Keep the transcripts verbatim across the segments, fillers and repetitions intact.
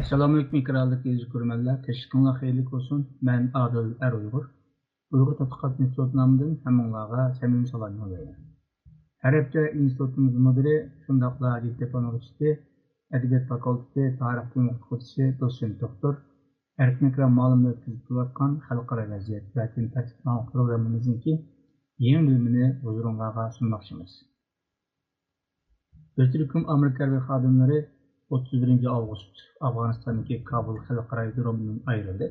ئەسسالامۇئەلەيكۇم، ئېكرانلىق تېلېۋىزور كۆرۈرمەنلەر، كەچلىكىڭلار خەيرلىك بولسۇن. مەن ئادىل ئەر ئۇيغۇر. ئۇيغۇر تەتقىقات ئىنستىتۇتى نامىدىن ھەممىڭلارغا سەمىمىي سالام يوللايمەن. ھەر ھەپتە ئىنستىتۇتىمىز مۇدىرى، شۇنداقلا دىت دېپانىڭ رېكتورى، ئەدەبىيات فاكۇلتېتى تارىخ بۆلۈمى ئوقۇتقۇچىسى، دوتسېنت دوكتور ئەركىن ئەكرەم مۇئەللىمنى ئۆتكۈزۈپ كېلىۋاتقان خەلقئارا ۋەزىيەت ۋە كۈن تەرتىپى ناملىق پروگراممىمىزنىڭكى يېڭى بۆلۈمىنى ھۇزۇرۇڭلارغا سۇنماقچىمىز. ئۆتتۈرە ھۆكۈم ئامېرىكا ھەربىي خادىملىرى ئوتتۇز بىرىنچى ئاۋغۇست ئافغانىستاندىكى كابۇل خەلقئارا ئايرودرومىدىن ئايرىلدى.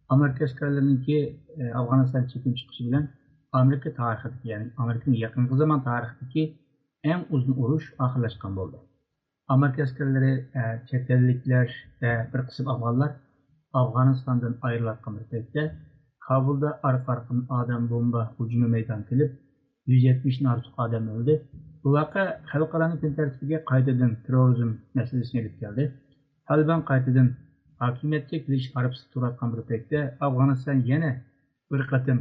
ئامېرىكا ئەسكەرلىرىنىڭكى، ئە، ئافغانىستان چېكىنىپ چىقىشى بىلەن ئامېرىكا تارىخىدىكى، يەنى ئامېرىكىنىڭ يېقىنقى زامان تارىخىدىكى ئەڭ ئۇزۇن ئۇرۇش ئاخىرلاشقان بولدى. ئامېرىكا ئەسكەرلىرى، ئە، چەت ئەللىكلەر ۋە بىر قىسىم ئافغانلار ئافغانىستاندىن ئايرىلىۋاتقان بىر پەيتتە، كابۇلدا ئارقا-ئارقىدىن ئادەم بومبا ھۇجۇمى مەيدانغا كېلىپ، يۈز يەتمىشتىن ئارتۇق ئادەم ئۆلدى. بۇ ۋەقە خەلقئارانىڭ كۈن تەرتىپىگە قايتىدىن تېررورىزم مەسىلىسىنى ئېلىپ كەلدى. تالىبان قايتىدىن ھاكىمىيەتكە كېلىش ئارىپىسىدا تۇرۇۋاتقان بىر پەيتتە، ئافغانىستان يەنە بىر قېتىم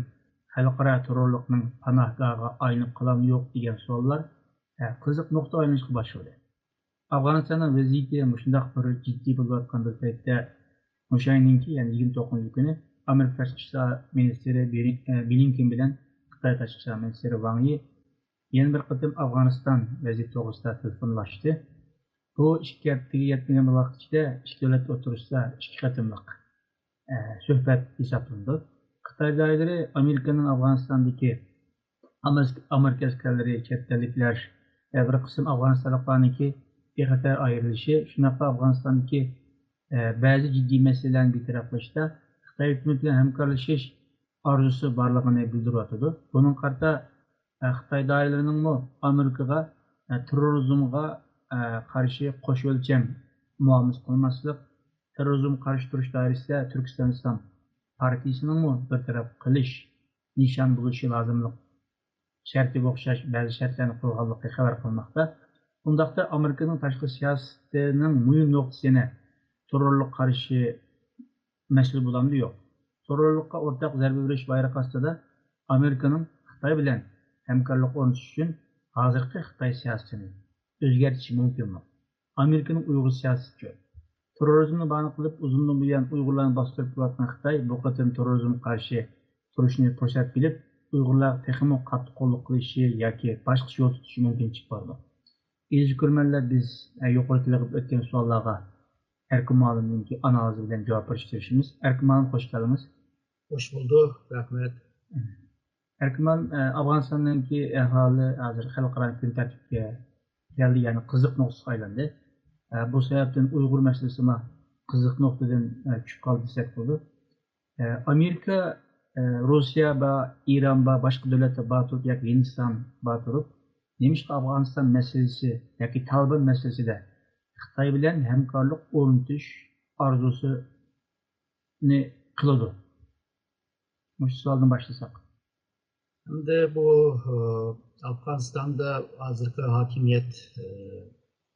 خەلقئارا تېررورلۇقنىڭ پاناھگاھىغا ئايلىنىپ قالامدۇ يوق دېگەن سوئاللار، ئە، قىزىق نۇقتىغا ئايلىنىشقا باشلىدى. ئافغانىستاننىڭ ۋەزىيىتى مۇشۇنداق بىر جىددىي بولۇۋاتقان بىر پەيتتە، مۇشۇ ئاينىڭكى، يەنى يىگىرمە توققۇزىنچى كۈنى ئامېرىكا تاشقى ئىشلار مىنىستىرى بېرىن-، ئە، بلىنكېن بىلەن خىتاي تاشقى ئىشلار مىنىستىرى ۋاڭ يى يەنە بىر قېتىم ئافغانىستان ۋەزىيىتى توغرىسىدا تېلېفونلاشتى. بۇ ئىككى ھەپتىگە يەتمىگەن بىر ۋاقىت ئىچىدە ئىككى دۆلەت ئوتتۇرىسىدا ئىككى قېتىملىق، ئە، سۆھبەت ھېسابلىنىدۇ. خىتاي دائىرىلىرى ئامېرىكىنىڭ ئافغانىستاندىكى ئامېرىكا ئەسكەرلىرى، چەت ئەللىكلەر ۋە بىر قىسىم ئافغانىستانلىقلارنىڭكى بىخەتەر ئايرىلىشى، شۇنداقلا ئافغانىستاندىكى، ئە، بەزى جىددىي مەسىلىلەرنى بىتەرەپ قىلىشتا خىتاي ھۆكۈمىتى بىلەن ھەمكارلىشىش ئارزۇسى بارلىقىنى بىلدۈرۈۋاتىدۇ. بۇنىڭغا قارىتا، ئە، خىتاي دائىرىلىرىنىڭمۇ ئامېرىكىغا، ئە، تېررورىزمغا، ئە، قارشى قوش ئۆلچەم مۇئامىلىسى قىلماسلىق، تېررورىزمغا قارشى تۇرۇش دائىرىسىدە تۈركىستان ئىسلام پارتىيىسىنىڭمۇ بىر تەرەپ قىلىش نىشان بولۇشى لازىملىق شەرتىگە ئوخشاش بەزى شەرتلەرنى قويغانلىقى خەۋەر قىلىنماقتا. ئۇنداقتا ئامېرىكىنىڭ تاشقى سىياسىتىنىڭ مۇھىم نۇقتىسى يەنە تېررورلۇققا قارشى مەسىلە بولامدۇ؟ يوق. تېررورلۇققا ئورتاق زەربە بېرىش بايرىقى ئاستىدا ئامېرىكىنىڭ خىتاي بىلەن ھەمكارلىق ئورنىتىش ئۈچۈن ھازىرقى خىتاي سىياسىتىنى ئۆزگەرتىشى مۇمكىنمۇ؟ ئامېرىكىنىڭ ئۇيغۇر سىياسىتى ئۈچۈن تېررورىزمنى باھانە قىلىپ، ئۇزۇندىن بۇيان ئۇيغۇرلارنى باستۇرۇپ كېلىۋاتقان خىتاي بۇ قېتىم تېررورىزمغا قارشى تۇرۇشنى پۇرسەت بىلىپ، ئۇيغۇرلارغا تېخىمۇ قاتتىق قوللۇق قىلىشى ياكى باشقىچە يول تۇتۇشى مۇمكىنچىلىك بارمۇ؟ ئەزىز كۆرۈرمەنلەر، بىز، ئە، يۇقىرىدا تېلىقىپ ئۆتكەن سوئاللارغا ئەركىن مۇئەللىمنىڭكى ئانالىزى بىلەن جاۋاب بېرىشكە تىرىشىمىز. ئەركىن مۇئەللىم، خوش كەلدىڭىز. خوش بولدۇق، رەھمەت. ئەركىن مۇئەللىم، ئە، ئافغانىستاننىڭكى ئەھۋالى ھازىر خەلقئارا كۈن تەرتىپكە كەلدى، يەنى قىزىق نۇقتىغا ئايلاندى. ئە، بۇ سەۋەبتىن ئۇيغۇر مەسىلىسىمۇ قىزىق نۇقتىدىن، ئە، چۈشۈپ قالدى دېسەك بولىدۇ. ئە، ئامېرىكا، ئە، روسىيە بار، ئىران بار، باشقا دۆلەتلەر بار تۇرۇپ ياكى ھىندىستان بار تۇرۇپ، نېمىشقا ئافغانىستان مەسىلىسى ياكى تالىبان مەسىلىسىدە خىتاي بىلەن ھەمكارلىق ئورنىتىش ئارزۇسىنى قىلىدۇ؟ مۇشۇ سوئالدىن باشلىساق. ئەمدى بۇ، ئە، ئافغانىستاندا ھازىرقى ھاكىمىيەت، ئە،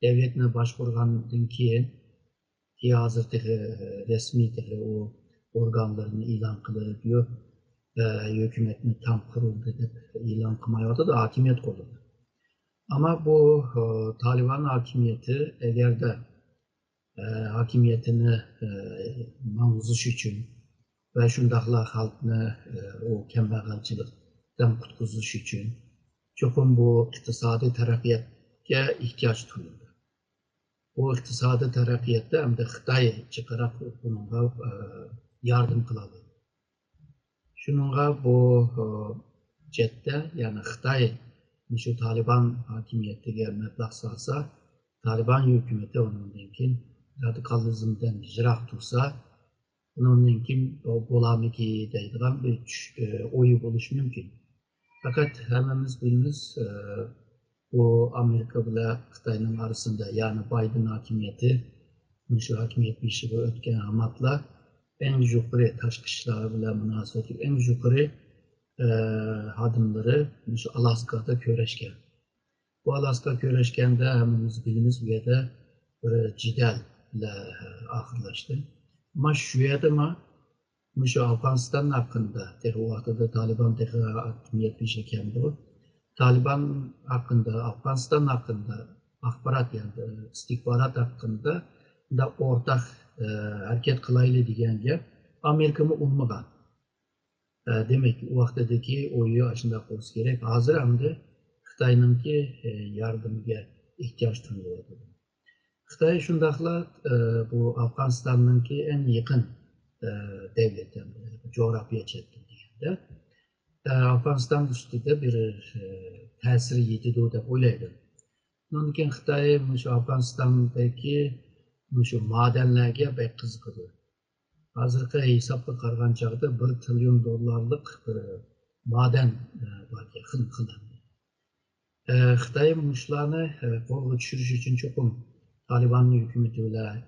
دەۋلەتنى باشقۇرغاندىن كېيىن، كېيىن ھازىر تېخى، ئە، رەسمىي تېخى ئۇ ئورگانلىرىنى ئېلان قىلىپ، يو-، ئە، ھۆكۈمەتنى تام قۇرۇلدى دەپ ئېلان قىلمايۋاتىدۇ، ھاكىمىيەت قولىدا. ئەمما بۇ، ئە، تالىبان ھاكىمىيىتى ئەگەردە ئە، ھاكىمىيىتىنى، ئە، ماڭغۇزۇش ئۈچۈن ۋە شۇنداقلا خەلقنى، ئە، ئۇ كەمبەغەلچىلىكتىن قۇتقۇزۇش ئۈچۈن چوقۇم بۇ ئىقتىسادىي تەرەققىياتقا ئېھتىياج تۇيۇلىدۇ. بۇ ئىقتىسادىي تەرەققىياتتا ئەمدى خىتاي جىقراق بۇنىڭغا، ئە، ياردەم قىلالايدۇ. شۇنىڭغا بۇ، ئە، جەھەتتە، يەنى خىتاي مۇشۇ تالىبان ھاكىمىيىتىگە مەبلەغ سالسا، تالىبان ھۆكۈمىتى ئۇنىڭدىن كېيىن رادىكالىزمدىن يىراق تۇرسا، ئۇنىڭدىن كېيىن بولارمىكى دەيدىغان بىر چۈش-، ئويى بولۇشى مۇمكىن. پەقەت ھەممىمىز بىلىمىز، بۇ ئامېرىكا بىلەن خىتاينىڭ ئارىسىدا، يەنى بايدېن ھاكىمىيىتى، مۇشۇ ھاكىمىيەت بېشىغا ئۆتكەن ھاماتلا ئەڭ يۇقىرى تاشقى ئىشلار بىلەن مۇناسىۋەتلىك ئەڭ يۇقىرى، ئە، خادىملىرى مۇشۇ ئالاسكادا كۆرۈشكەن. بۇ ئالاسكا كۆرۈشكەندە ھەممىمىز بىلىمىز، بۇ يەردە بىر جېدەل بىلەن ئاخىرلاشتى. ئەمما شۇ يەردىمۇ مۇشۇ ئافغانىستان ھەققىدە، تېخى ئۇ ۋاقتىدا تالىبان تېخى ھاكىمىيەت بېشىغا كەلمىدى. تالىبان ھەققىدە، ئافغانىستان ھەققىدە ئاخبارات، يەنى ئىستىخبارات ھەققىدە شۇنداق ئورتاق ھەرىكەت قىلايلى دېگەن گەپ ئامېرىكىمۇ ئۇنىمىغان. دېمەك، ئۇ ۋاقتىدىكى ئويى ئاشۇنداق بولسا كېرەك. ھازىر ئەمدى خىتاينىڭكى ياردىمىگە ئېھتىياج تۇيۇلۇۋاتىدۇ. خىتاي شۇنداقلا بۇ ئافغانىستاننىڭكى ئەڭ يېقىن دەۋلىتى، جۇغراپىيە جەھەتتىن دېگەندە، ئافغانىستان ئۈستىدە بىر تەسىرى يېتىدۇ دەپ ئويلايدۇ. ئۇنىڭدىن كېيىن خىتاي مۇشۇ ئافغانىستاندىكى مۇشۇ مادەنلەرگە بەك قىزىقىدۇ. ھازىرقى ھېسابقا قارىغان چاغدا بىر تىرىليون دوللارلىق بىر مادەن باركەن، خىلمۇ خىل. خىتاي مۇشۇلارنى قولغا چۈشۈرۈش ئۈچۈن چوقۇم تالىبان ھۆكۈمىتى بىلەن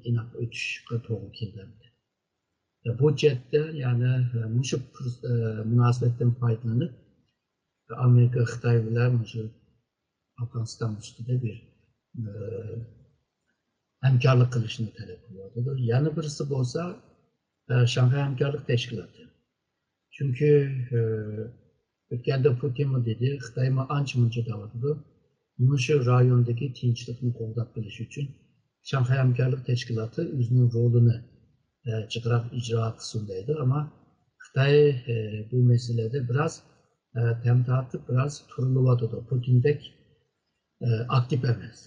ئىناق ئۆتۈشكە توغرا كېلىدۇ. بۇ جەھەتتە يەنى مۇشۇ مۇناسىۋەتتىن پايدىلىنىپ، ئامېرىكا خىتاي بىلەن مۇشۇ ئافغانىستان ئۈستىدە بىر ھەمكارلىق قىلىشنى تەلەپ قىلىۋاتىدۇ. يەنە بىرسى بولسا شاڭخەي ھەمكارلىق تەشكىلاتى. چۈنكى ئۆتكەندە پۇتىنمۇ دېدى، خىتايمۇ ئانچە مۇنچە دەۋاتىدۇ. مۇشۇ رايوندىكى تىنچلىقنى قوغداپ قېلىش ئۈچۈن شاڭخەي ھەمكارلىق تەشكىلاتى ئۆزىنىڭ رولىنى جىقراق ئىجرا قىلسۇن دەيدۇ. ئەمما خىتاي بۇ مەسىلىدە بىراز تەم تارتىپ، بىراز تۇرۇلۇۋاتىدۇ. پۇتىندەك ئاكتىپ ئەمەس.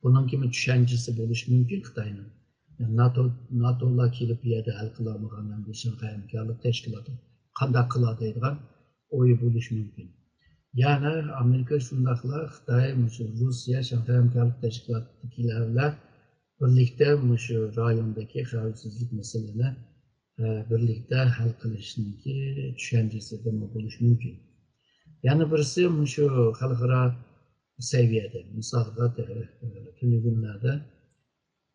بۇنىڭكىمۇ چۈشەنچىسى بولۇشى مۇمكىن خىتاينىڭ. ناتو، ناتولار كېلىپ بۇ يەردە ھەل قىلالمىغان، ئەمدى شاڭخەي ھەمكارلىق تەشكىلاتى قانداق قىلار دەيدىغان ئويى بولۇشى مۇمكىن. يەنى ئامېرىكا شۇنداقلا خىتاي، مۇشۇ روسىيە، شاڭخەي ھەمكارلىق تەشكىلاتىدىكىلەر بىلەن بىرلىكتە مۇشۇ رايوندىكى خەۋپسىزلىك مەسىلىنى بىرلىكتە ھەل قىلىشنىڭكى چۈشەنچىسىدىمۇ بولۇشى مۇمكىن. يەنە بىرسى مۇشۇ خەلقئارا سەۋىيەدە، مىسالغا، تېخى تۈنۈگۈن كۈنلەردە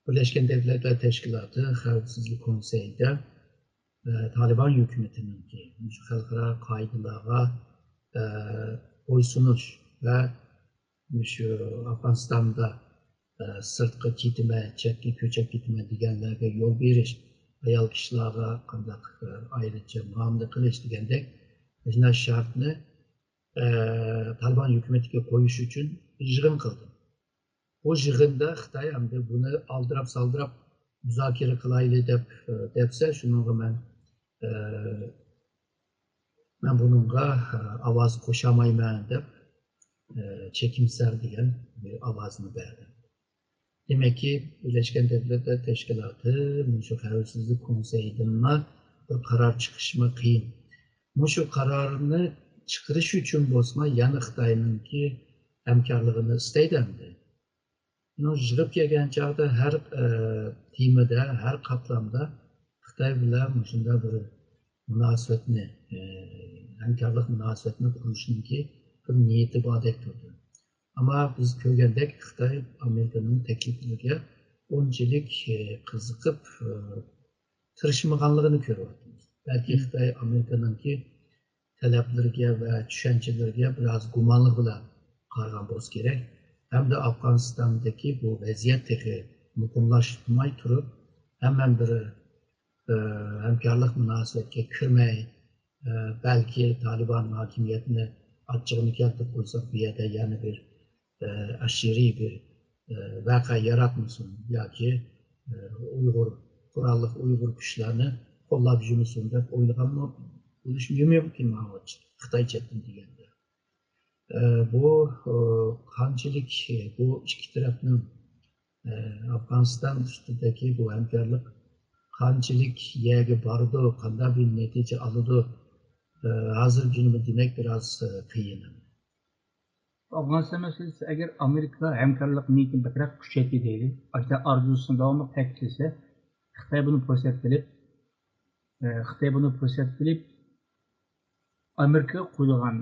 بىرلەشكەن دۆلەتلەر تەشكىلاتى خەۋپسىزلىك كونسېيىدا تالىبان ھۆكۈمىتىنىڭكى مۇشۇ خەلقئارا قائىدىلارغا بويسۇنۇش ۋە مۇشۇ ئافغانىستاندا سىرتقا كېتىمەن، چەتكە كۆچۈپ كېتىمەن دېگەنلەرگە يول بېرىش، ئايال كىشىلەرگە قانداق ئايرىچە مۇئامىلە قىلىش دېگەندەك مۇشۇنداق شەرتنى تالىبان ھۆكۈمىتىگە قويۇش ئۈچۈن يىغىن قىلدى. بۇ يىغىندا خىتاي ئەمدى بۇنى ئالدىراپ-سالدىراپ مۇزاكىرە قىلايلى دەپ دەپسە، شۇنىڭغا مەن مەن بۇنىڭغا ئاۋاز قوشالمايمەن دەپ، چېكىمسەر دېگەن بىر ئاۋازنى بەردى. دېمەككى، بىرلەشكەن دۆلەتلەر تەشكىلاتى مۇشۇ خەۋپسىزلىك كونسېيىدىنلا بىر قارار چىقىشمۇ قىيىن. مۇشۇ قارارنى چىقىرىش ئۈچۈن بولسىمۇ يەنە خىتاينىڭكى ھەمكارلىقىنى ئىستەيدۇ ئەمدى. يىغىپ كەلگەن چاغدا ھەر تېمىدا، ھەر قاتلامدا خىتاي بىلەن مۇشۇنداق بىر مۇناسىۋەتنى، ھەمكارلىق مۇناسىۋەتنى قۇرۇشنىڭكى بىر نىيىتى باردەك تۇرىدۇ. ئەمما بىز كۆرگەندەك خىتاي ئامېرىكىنىڭ تەكلىپلىرىگە ئۇنچىلىك قىزىقىپ تىرىشمىغانلىقىنى كۆرۈۋاتىمىز. بەلكى خىتاي ئامېرىكىنىڭكى تەلەپلىرىگە ۋە چۈشەنچىلىرىگە بىراز گۇمانلىق بىلەن قارىغان بولسا كېرەك، ھەمدە ئافغانىستاندىكى بۇ ۋەزىيەت تېخى مۇقىملاشماي تۇرۇپ، ھەممە بىر ھەمكارلىق مۇناسىۋەتكە كىرمەي، بەلكى تالىبان ھاكىمىيەتنى ئاچچىقىنى كەلتۈرۈپ قويساق، بۇ يەردە يەنە بىر ئەشىرىي بىر ۋەقە ياراتمىسۇن ياكى ئۇيغۇر، قوراللىق ئۇيغۇر كۈچلەرنى قوللاپ يۈرمىسۇن دەپ ئويلىغانمۇ بولۇشى مۇمكىن خىتاي چەتتىن دېگەندە. بۇ قانچىلىك، بۇ ئىككى تەرەپنىڭ ئافغانىستان ئۈستىدىكى بۇ ھەمكارلىق قانچىلىك يەرگە بارىدۇ، قانداق بىر نەتىجە ئالىدۇ، ھازىر بۇنى دېمەك بىراز قىيىن. ئافغانىستان مەسىلىسى ئەگەر ئامېرىكا ھەمكارلىق نىيىتىنى بەكرەك كۈچەيتتى دەيلى، ئاشۇنداق ئارزۇسىنى داۋاملىق تەكىتلىسە، خىتاي بۇنى پۇرسەت بىلىپ، خىتاي بۇنى پۇرسەت بىلىپ، ئامېرىكىغا قويىدىغان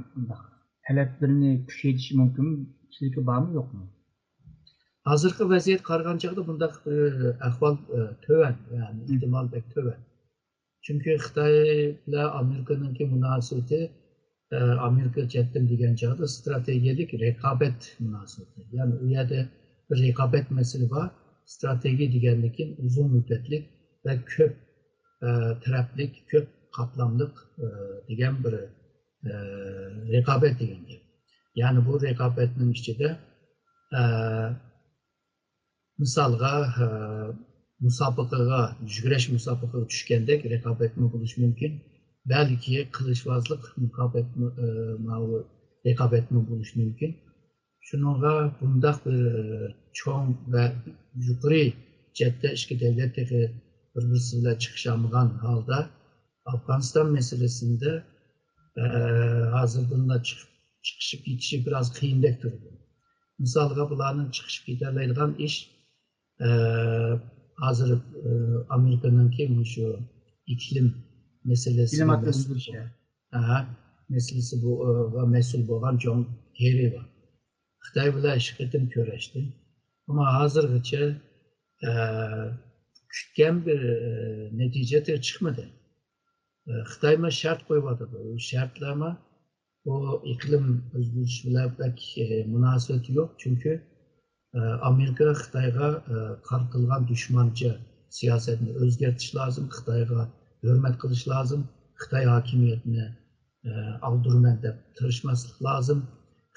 تەلەپلىرىنى كۈچەيتىشى مۇمكىن، سىزدىكى بارمۇ يوقمۇ؟ ھازىرقى ۋەزىيەت قارىغان چاغدا بۇنداق ئەھۋال تۆۋەن، يەنى ئېھتىمال بەك تۆۋەن. چۈنكى خىتاي بىلەن ئامېرىكىنىڭكى مۇناسىۋىتى، ئامېرىكا جەھەتتىن دېگەن چاغدا ستراتېگىيەلىك رىقابەت مۇناسىۋىتى. يەنى ئۇ يەردە بىر رىقابەت مەسىلە بار. ستراتېگىيە دېگەندىن كېيىن ئۇزۇن مۇددەتلىك ۋە كۆپ تەرەپلىك، كۆپ قاتلاملىق دېگەن بىر رىقابەت دېگەن گەپ. يەنى بۇ رىقابەتنىڭ ئىچىدە مىسالغا، ئە، مۇسابىقىگە، يۈگۈرۈش مۇسابىقىگە چۈشكەندەك رىقابەتمۇ بولۇشى مۇمكىن. بەلكى قىلىچۋازلىق مۇكاپات-، ئە، ماۋۇ رىقابەتمۇ بولۇشى مۇمكىن. شۇنىڭغا بۇنداق بىر، ئە، چوڭ ۋە يۇقىرى جەھەتتە ئىككى دۆلەت تېخى بىر-بىرسى بىلەن چىقىشالمىغان ھالدا ئافغانىستان مەسىلىسىندە، ئە، ھازىردىنلا چىقىپ، چىقىشىپ كېتىشى بىراز قىيىندەك تۇرىدۇ. مىسالغا، بۇلارنىڭ چىقىشىپ كېتەلەيدىغان ئىش، ئە، ھازىر، ئە، ئامېرىكىنىڭكى مۇشۇ ئىقلىم مەسىلىسى كلىماتنى ئۆزگىرىشى. ئەھە، مەسىلىسى بۇ، ئە، ۋە مەسئۇل بولغان جون كېررى بار. خىتاي بىلەن ئىككى قېتىم كۆرۈشتى. ئەمما ھازىرغىچە، ئە، كۈتكەن بىر، ئە، نەتىجە چىقمىدى. ئە، خىتايمۇ شەرت قويۇۋاتىدۇ. ئۇ شەرتلەرمۇ بۇ ئىقلىم ئۆزگىرىشى بىلەن بەك، ئە، مۇناسىۋىتى يوق. چۈنكى، ئە، ئامېرىكا خىتايغا، ئە، قارىتىلغان دۈشمەنچە سىياسەتنى ئۆزگەرتىش لازىم، خىتايغا ھۆرمەت قىلىش لازىم، خىتاي ھاكىمىيىتىنى، ئە، ئاغدۇرىمەن دەپ تىرىشماسلىق لازىم،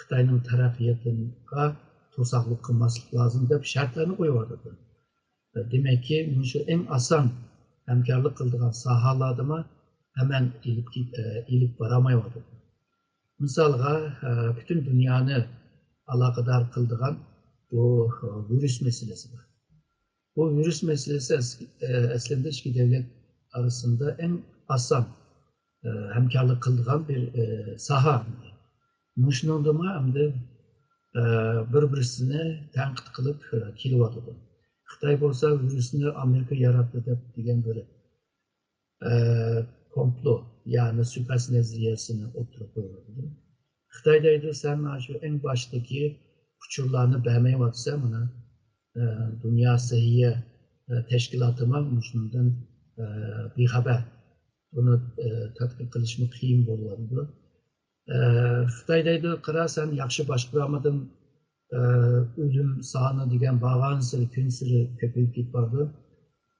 خىتاينىڭ تەرەققىياتىغا توساقلىق قىلماسلىق لازىم دەپ شەرتلەرنى قويۇۋاتىدۇ. دېمەككى، مۇشۇ ئەڭ ئاسان ھەمكارلىق قىلىدىغان ساھەلەردىمۇ ھەمەن ئېلىپ كېت-، ئېلىپ بارالمايۋاتىدۇ. مىسالغا، پۈتۈن دۇنيانى ئالاقىدار قىلىدىغان بۇ ۋىرۇس مەسىلىسى بار. بۇ ۋىرۇس مەسىلىسى ئەس-، ئەسلىدە ئىككى دۆلەت ئارىسىدا ئەڭ ئاسان ھەمكارلىق قىلىدىغان بىر ساھە. مۇشۇنىڭدىمۇ ئەمدى بىر-بىرسىنى تەنقىد قىلىپ كېلىۋاتىدۇ. خىتاي بولسا ۋىرۇسنى ئامېرىكا ياراتتى دەپ دېگەن بىر كومپلو، يەنى سۇيىقەست نەزەرىيەسىنى ئوتتۇرىغا قويۇۋاتىدۇ. خىتاي دەيدۇ، سەن مانا شۇ ئەڭ باشتىكى ئۇچۇرلارنى بەرمەيۋاتىسەن، مانا، ئە، دۇنيا سەھىيە، ئە، تەشكىلاتىمۇ مۇشۇنىڭدىن، ئە، بىخەۋەر. بۇنى، ئە، تەتقىق قىلىشمۇ قىيىن بولۇۋاتىدۇ. ئە، خىتاي دەيدۇ، قارا، سەن ياخشى باشقۇرالمىدىڭ، ئە، ئۆلۈم سانى دېگەن بارغانسېرى كۈنسېرى كۆپىيىپ كېتىپ بارىدۇ.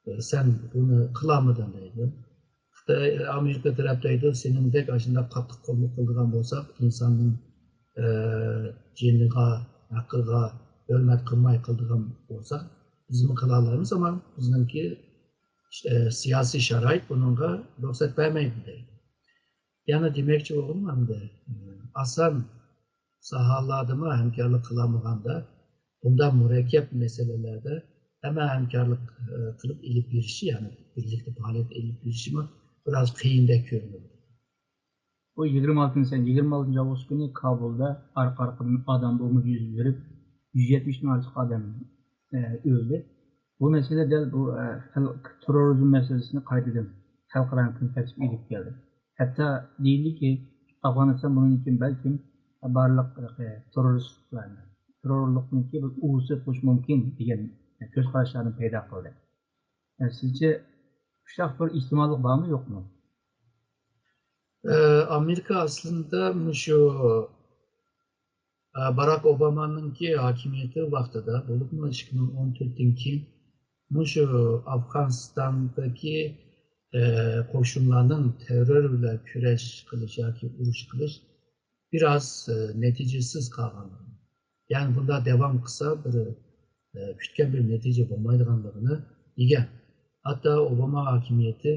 ئە، سەن بۇنى قىلالمىدىڭ دەيدۇ. خىتاي، ئامېرىكا تەرەپ دەيدۇ، سېنىڭدەك ئاشۇنداق قاتتىق قوللۇق قىلىدىغان بولساق، ئىنساننىڭ، ئە، جېنىغا، ھەققىگە ھۆرمەت قىلماي قىلىدىغان بولساق، بىزمۇ قىلالايمىز، ئەمما بىزنىڭكى، ئە، سىياسىي شارائىت بۇنىڭغا رۇخسەت بەرمەيدۇ دەيدۇ. يەنە دېمەكچى بولغىنىم ئەمدى، ئە، ئاسان ساھەلەردىمۇ ھەمكارلىق قىلالمىغاندا، بۇنداق مۇرەككەپ مەسىلىلەردە ھەممە ھەمكارلىق، ئە، قىلىپ ئېلىپ بېرىشى، يەنى بىرلىكتە پائالىيەت ئېلىپ بېرىشىمۇ بىراز قىيىندەك كۆرۈنىدۇ. بۇ يىگىرمە ئالتىنچى، يىگىرمە ئالتىنچى ئاۋغۇست كۈنى كابۇلدا ئارقا-ئارقىدىن ئادام بومبا يۈز بېرىپ، يۈز يەتمىشتىن ئارتۇق ئادەم، ئە، ئۆلدى. بۇ مەسىلە دەل بۇ، ئە، خەلق تېررورىزم مەسىلىسىنى قايتىدىن خەلقئارانىڭ كۈن تەرتىپىگە ئېلىپ كەلدى. ھەتتا دېيىلدىكى، ئافغانىستان بۇنىڭدىن كېيىن بەلكىم بارلىق، ئە، تېررورىستلارنى، تېررورلۇقنىڭكى بىر ئۇۋىسى بولۇشى مۇمكىن دېگەن كۆز قاراشلارنى پەيدا قىلدى. ئە، سىزچە شۇنداق بىر ئېھتىماللىق بارمۇ، يوقمۇ؟ ئە، ئامېرىكا ئەسلىدە مۇشۇ ئە، باراك ئوبامانىڭكى ھاكىمىيىتى ۋاقتىدا، بولۇپمۇ ئىككى مىڭ ئون تۆتتىن كېيىن مۇشۇ ئافغانىستاندىكى، ئە، قوشۇنلارنىڭ تېررور بىلەن كۈرەش قىلىش ياكى ئۇرۇش قىلىش بىراز، ئە، نەتىجىسىز قالغان. يەنى بۇنداق داۋام قىلسا، بىر، ئە، كۈتكەن بىر نەتىجە بولمايدىغانلىقىنى دېگەن. ھەتتا ئوباما ھاكىمىيىتى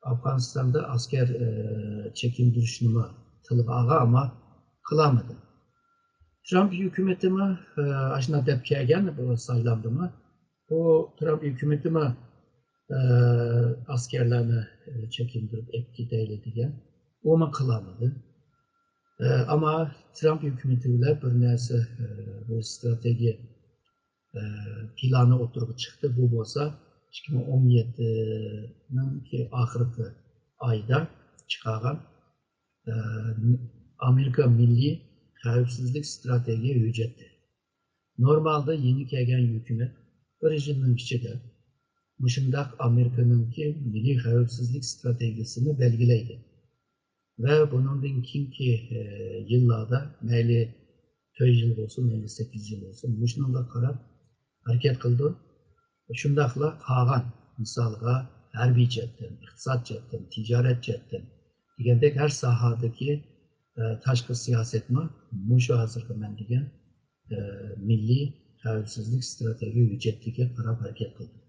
ئافغانىستاندا ئەسكەر، ئە، چېكىندۈرۈشنىمۇ تىلغا ئالغان، ئەمما قىلالمىدى. ترامپ ھۆكۈمىتىمۇ، ئە، ئاشۇنداق دەپ كەلگەن بۇ سايلامدىمۇ. بۇ ترامپ ھۆكۈمىتىمۇ، ئە، ئەسكەرلەرنى، ئە، چېكىندۈرۈپ ئېلىپ كېتەيلى دېگەن. ئۇمۇ قىلالمىدى. ئە، ئەمما ترامپ ھۆكۈمىتى بىلەن بىر نەرسە، ئە، بىر ستراتېگىيە ئە، پىلانى ئوتتۇرىغا چىقتى. بۇ بولسا ئىككى مىڭ ئون يەتتىنىڭكى ئاخىرقى ئايدا چىقارغان، ئە، ئامېرىكا مىللىي خەۋپسىزلىك ستراتېگىيە ھۆججىتى. نورمالدا يېڭى كەلگەن ھۆكۈمەت بىر يىلنىڭ ئىچىدە مۇشۇنداق ئامېرىكىنىڭكى مىللىي خەۋپسىزلىك ستراتېگىيەسىنى بەلگىلەيدۇ. ۋە بۇنىڭدىن كېيىنكى، ئە، يىللاردا مەيلى تۆت يىل بولسۇن، مەيلى سەككىز يىل بولسۇن، مۇشۇنىڭغا قاراپ ھەرىكەت قىلىدۇ. شۇنداقلا قالغان، مىسالغا، ھەربىي جەھەتتىن، ئىقتىساد جەھەتتىن، تىجارەت جەھەتتىن دېگەندەك ھەر ساھەدىكى، ئە، تاشقى سىياسەتمۇ مۇشۇ ھازىرقى مەن دېگەن، ئە، مىللىي خەۋپسىزلىك ئىستراتېگىيە ھۆججەتلىكىگە قاراپ ھەرىكەت قىلدى.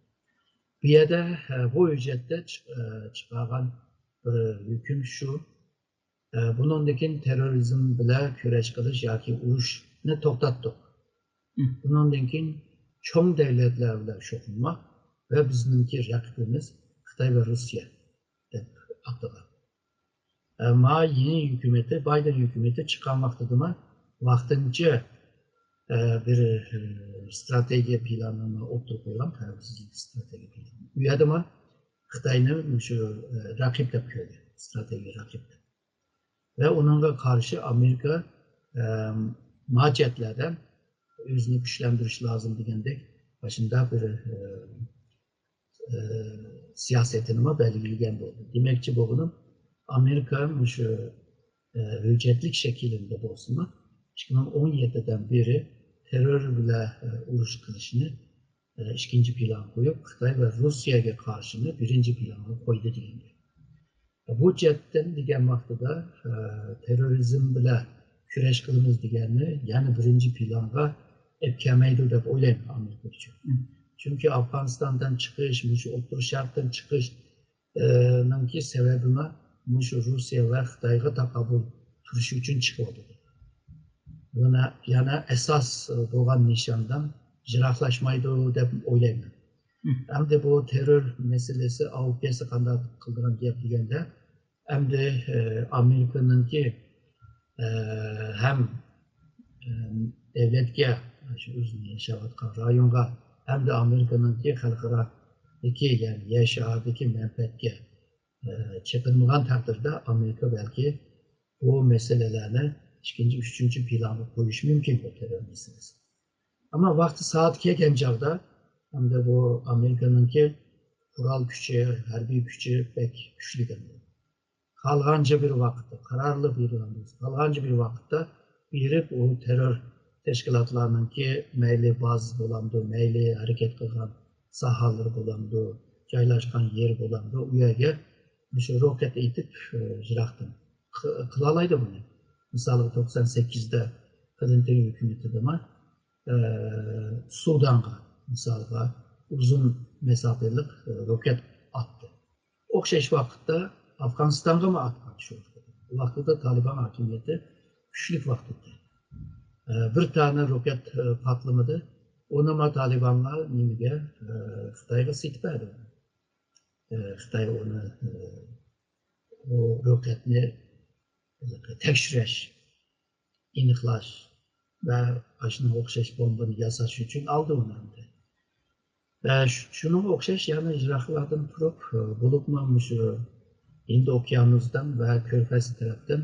بۇ يەردە، ئە، بۇ ھۆججەتتە چىق-، ئە، چىقارغان بىر ھۆكۈم شۇ، ئە، بۇنىڭدىن كېيىن تېررورىزم بىلەن كۈرەش قىلىش ياكى ئۇرۇشنى توختاتتۇق. بۇنىڭدىن كېيىن چوڭ دۆلەتلەر بىلەن شۇغۇللىنماق ۋە بىزنىڭكى رەقىبىمىز خىتاي ۋە روسىيە دەپ ئاتىغان. ئەمما يېڭى ھۆكۈمىتى، بايدېن ھۆكۈمىتى چىققان ۋاقتىدىمۇ ۋاقتىنچە، ئە، بىر، ئە، ئىستراتېگىيە پىلانىنى ئوتتۇرىغا قويغان، خەۋپسىزلىك ئىستراتېگىيە پىلانى. ئۇ يەردىمۇ خىتاينى مۇشۇ، ئە، رەقىب دەپ كۆردى، ئىستراتېگىيە رەقىب دەپ. ۋە ئۇنىڭغا قارشى ئامېرىكا، ئە، ما جەھەتلەردە ئۆزىنى كۈچلەندۈرۈش لازىم دېگەندەك، ئاشۇنداق بىر، ئە، ئە، سىياسىتىنىمۇ بەلگىلىگەن بولدى. دېمەكچى بولغىنىم، ئامېرىكا مۇشۇ، ئە، ھۆججەتلىك شەكلىدە بولسىمۇ، ئىككى مىڭ ئون يەتتىدىن بېرى تېررور بىلەن، ئە، ئۇرۇش قىلىشنى، ئە، ئىككىنچى پىلانغا قويۇپ، خىتاي ۋە روسىيەگە قارشىنى بىرىنچى پىلانغا قويدى دېگەن گەپ. بۇ جەھەتتىن دېگەن ۋاقتىدا، ئە، تېررورىزم بىلەن كۈرەش قىلىمىز دېگەننى يەنە بىرىنچى پىلانغا ئېلىپ كەلمەيدۇ دەپ ئويلايمەن ئامېرىكا ئۈچۈن. چۈنكى ئافغانىستاندىن چىقىش، مۇشۇ ئوتتۇرا شەرقتىن چىقىش، ئە، نىڭكى سەۋەبىمۇ مۇشۇ روسىيە ۋە خىتايغا تاقابىل تۇرۇش ئۈچۈن چىقىۋاتىدۇ. يەنە، يەنە ئاساس بولغان نىشاندىن يىراقلاشمايدۇ دەپ ئويلايمەن. ئەمدى بۇ تېررور مەسىلىسى ئاۋۇ كەلسە قانداق قىلىدىغان گەپ دېگەندە، ئەمدى، ئە، ئامېرىكىنىڭكى، ئە، ھەم، ئە، دۆلەتكە، شۇ ئۆزىنىڭ ياشاۋاتقان رايونغا، ھەمدە ئامېرىكىنىڭكى خەلقئارادىكى، يەنى يەر شارىدىكى مەنپەئەتكە، ئە، چېقىنمىغان تەقدىردە ئامېرىكا بەلكى بۇ مەسىلىلەرنى ئىككىنچى، ئۈچىنچى پىلانغا قويۇشى مۇمكىن، بۇ تېررور مەسىلىسى. ئەمما ۋاقتى سائىتى كەلگەن چاغدا، ئەمدى بۇ ئامېرىكىنىڭكى قورال كۈچى، ھەربىي كۈچى بەك كۈچلۈك ئەمدى. خالىغانچە بىر ۋاقىتتا، قارارلىق بېرىدىغان بولسا، خالىغانچە بىر ۋاقىتتا بېرىپ، ئۇ تېررور تەشكىلاتلارنىڭكى مەيلى بازىسى بولامدۇ، مەيلى ھەرىكەت قىلغان ساھەلىرى بولامدۇ، جايلاشقان يېرى بولامدۇ، ئۇ يەرگە مۇشۇ روكەت ئېتىپ، ئى، يىراقتىن قى-، قىلالايدۇ بۇنى. مىسالغا، توقسان سەككىزدە كلىنتون ھۆكۈمىتىدىمۇ، ئى، سۇدانغا، مىسالغا، ئۇزۇن مەساپىلىق، ئى، روكەت ئاتتى. ئوخشاش ۋاقىتتا ئافغانىستانغىمۇ ئاتقان شۇ ۋاقىتتا. بۇ ۋاقىتتا تالىبان ھاكىمىيىتى كۈچلۈك ۋاقىت ئىدى. ئە، بىر دانە روكەت، ئە، پارتلىمىدى. ئۇنىمۇ تالىبانلار نېمىگە، ئە، خىتايغا سېتىپ بەردى. ئە، خىتاي ئۇنى، ئە، ئۇ روكەتنى تەكشۈرۈش، ئېنىقلاش ۋە ئاشۇنىڭغا ئوخشاش بومبىنى ياساش ئۈچۈن ئالدى ئۇنى ئەمدى. ۋە شۇ-، شۇنىڭغا ئوخشاش يەنە يىراقلاردىن تۇرۇپ، بولۇپمۇ مۇشۇ ھىند ئوكيانۇسىدىن ۋە كۆرپەز تەرەپتىن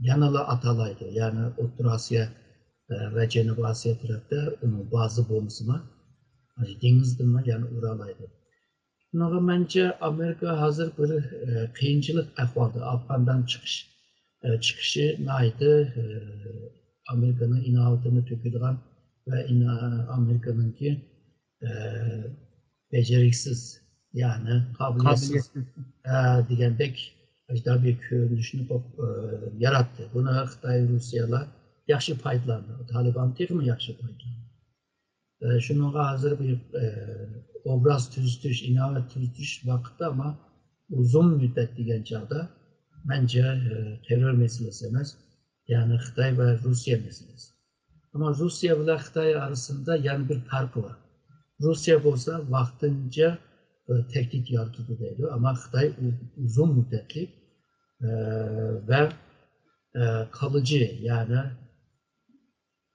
يەنىلا ئاتالايدۇ. يەنى ئوتتۇرا ئاسىيا، ۋە جەنۇبىي ئاسىيا تەرەپتە ئۇنىڭ بازا بولمىسىمۇ، دېڭىزدىنمۇ يەنە ئۇرالايدۇ. شۇنىڭغا مەنچە ئامېرىكا ھازىر بىر، ئە، قىيىنچىلىق ئەھۋالدا. ئافغاندىن چىقىش، ئە، چىقىشى ناھايىتى، ئە، ئامېرىكىنىڭ ئىناۋىتىنى تۆكىدىغان ۋە ئىنا-، ئامېرىكىنىڭكى، ئە، بېجىرىكسىز، يەنى قابىلىيەتسىز، قابىلىيەتسىز. ئە، دېگەندەك ئەجدىر بىر كۆرۈنۈشنى، ئە، ياراتتى. بۇنى خىتاي، روسىيەلەر ياخشى پايدىلاندى. تالىبان تېخىمۇ ياخشى پايدىلاندى. ئە، شۇنىڭغا ھازىر بىر، ئە، ئوبراز تۈزىتىش، ئىناۋەت تۈزىتىش ۋاقتى، ئەمما ئۇزۇن مۇددەت دېگەن چاغدا مەنچە، ئە، تېررور مەسىلىسى ئەمەس، يەنى خىتاي ۋە روسىيە مەسىلىسى. ئەمما روسىيە بىلەن خىتاي ئارىسىدا يەنە بىر پەرق بار. روسىيە بولسا ۋاقتىنچە بىر تەھدىت يارىتىدۇ دەيدۇ، ئەمما خىتاي ئۇ-، ئۇزۇن مۇددەتلىك، ئە، ۋە، ئە، قالىجى، يەنى،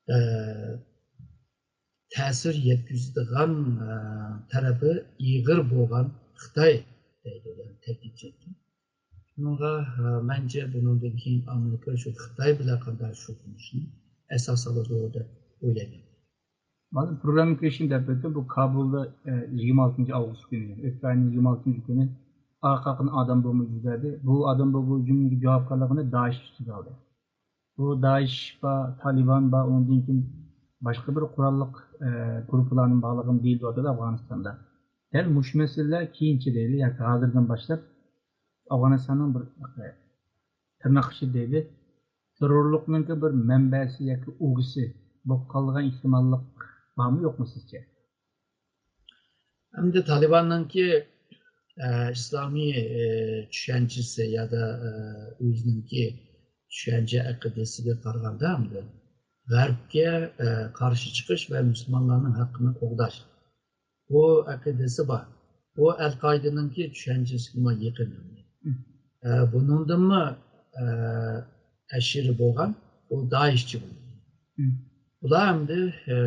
ئە، تەسىر يەتكۈزىدىغان، ئە، تەرىپى ئېغىر بولغان خىتاي دەيدۇ، يەنى تەھدىت جەھەتتىن. شۇنىڭغا، ئە، مەنچە بۇنىڭدىن كېيىن ئامېرىكا شۇ خىتاي بىلەن قانداق شۇغۇللىنىشنى ئاساس ئالىدۇ دەپ ئويلايمەن. مانا پروگرامما كىرىشىنى دەپ ئۆتتۈم. بۇ كابۇلدا، ئە، يىگىرمە ئالتىنچى ئاۋغۇست كۈنى، ئۆتكەن ئاينىڭ يىگىرمە ئالتىنچى كۈنى ئارقا-ئارقىدىن ئادەم بومبا يۈز بەردى. بۇ ئادەم بومبا ھۇجۇمىنىڭ جاۋابكارلىقىنى دائىش ئۈستىگە ئالدى. بۇ دائىش بار، تالىبان بار، ئۇنىڭدىن كېيىن باشقا بىر قوراللىق، ئە، گۇرۇپپىلارنىڭ بارلىقىنى دېيىلىۋاتىدۇ ئافغانىستاندا. دەل مۇشۇ مەسىلىلەر كېيىنچە دەيلى، ياكى ھازىردىن باشلاپ ئافغانىستاننىڭ بىر، ئە، تىرناق ئىچىدە دەيلى، تېررورلۇقنىڭكى بىر مەنبەسى ياكى ئۇۋىسى بولۇپ قالىدىغان ئېھتىماللىق بارمۇ يوقمۇ سىزچە؟ ئەمدى تالىباننىڭكى ئە، ئىسلامىي ئە، چۈشەنچىسى يادا ئە، ئۆزىنىڭكى چۈشەنچە ئەقىدىسىگە قارىغاندا، ئەمدى غەربكە ئە، قارشى چىقىش ۋە مۇسۇلمانلارنىڭ ھەققىنى قوغداش، بۇ ئەقىدىسى بار. بۇ ئەل قائىدىنىڭكى چۈشەنچىسىگىمۇ يېقىن. ئە، بۇنىڭدىنمۇ ئە، ئەشىرى بولغان بۇ دائىشچى بولدى. بۇلار ئەمدى ئە،